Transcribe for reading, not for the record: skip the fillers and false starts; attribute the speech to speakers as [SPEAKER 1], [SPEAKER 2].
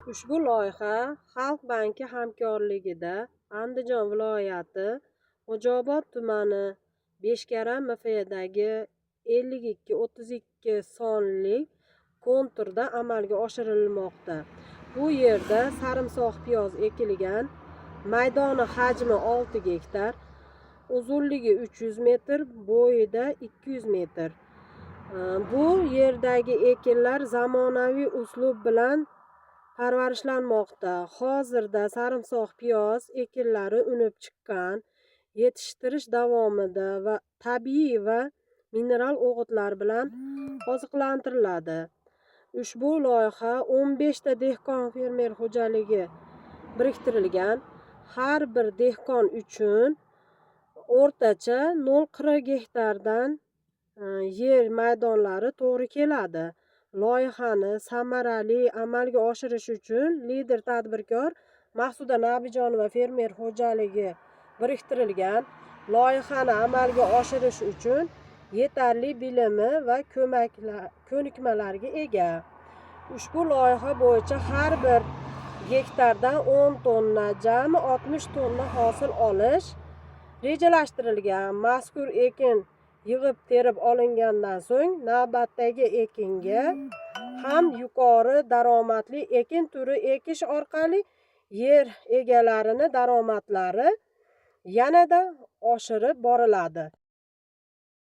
[SPEAKER 1] Ushbu loyiha Xalq banki hamkorligida Andijon viloyati Xo'jaobod tumani Beshkaram MFydagi 5232 sonli konturda amalga oshirilmoqda. Bu yerda sarimsoq piyoz ekilgan, maydoni hajmi 6 gektar, uzunligi 300 metr, bo'yida 200 metr. Bu yerdagi ekinlar zamonaviy uslub bilan parvarishlanmoqda. Hozirda sarimsoq piyoz ekinlari unib chiqqan. Yetishtirish davomida va tabiiy va mineral o'g'itlar bilan oziqlantiriladi. Ushbu loyiha 15 ta dehqon fermer xo'jaligi biriktirilgan. Har bir dehqon uchun o'rtacha 0,40 gektardan yer maydonlari to'g'ri keladi. Loyihani samarali amalga oshirish uchun lider tadbirkor Maqsuda Nabijonova fermer xo'jaligi biriktirilgan. Loyihani amalga oshirish uchun yetarli bilimi va ko'nikmalarga ega. Ushbu loyiha bo'yicha har bir gektardan 10 tonna, jami 60 tonna hosil olish rejalashtirilgan. Mazkur ekin yig'ib terib olingandan so'ng navbatdagi ekinga ham yuqori daromadli ekin turi ekish orqali yer egalarini daromadlari yanada oshirib boriladi.